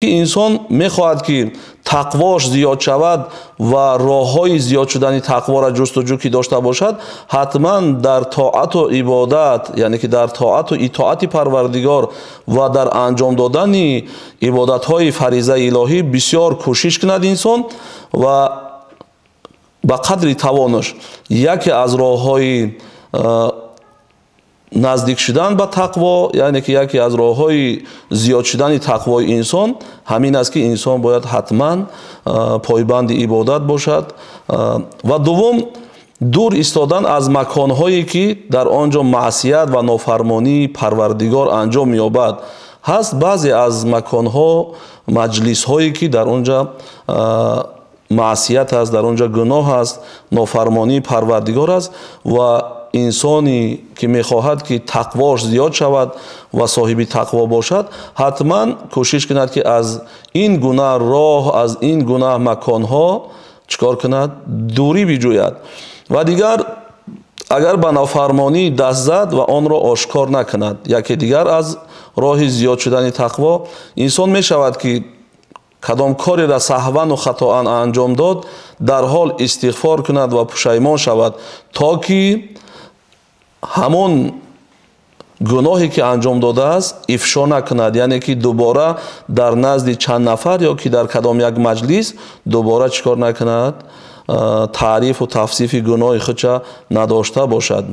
Ки инсон мехоҳад, ки тақвош зиёд шавад ва роҳҳои зиёд шудани тақворо ҷустуҷӯ ки дошта бошад, ҳатман дар тоату ибодат, яъне ки дар тоату итоати Парвардигор ва дар анҷом додани ибодатҳои фаризаи илоҳӣ бисёр кӯшиш кунад инсон ва ба қадри тавонаш. Яке аз роҳҳои наздик шудан ба тақво, яъне ки яке аз роҳҳои зиёд шудани тақвои инсон ҳамин аст, ки инсон бояд ҳатман пойбанди ибодат бошад. Ва дуввум, дур истодан аз маконҳое, ки дар он ҷо маъсият ва нофармонии Парвардигор анҷом меёбад. Ҳаст баъзе аз маконҳо, маҷлисҳое, ки дар он ҷо маъсият аст, дар он ҷо гуноҳ аст, нофармонии Парвардигор аст ва инсоне ки мехоҳад, ки тақвош зиёд шавад ва соҳиби тақво бошад, ҳатман кӯшиш кунад, ки аз ин гуна роҳ, аз ин гуна маконҳо чӣ кор кунад? Дурӣ биҷӯяд. Ва дигар, агар ба нофармонӣ даст зад ва онро ошкор накунад. Яке дигар аз роҳи зиёд шудани тақво, инсон мешавад, ки кадом кореро саҳвану хатоан анҷом дод, дар ҳол истиғфор кунад ва пушаймон шавад, то ки ҳамон гуноҳе, ки анҷом додааст, ифшо накунад, яъне ки дубора дар назди чанд нафар ё ки дар кадом як маҷлис дубора чӣ кор накунад, таърифу тавсифи гуноҳи худша надошта бошад.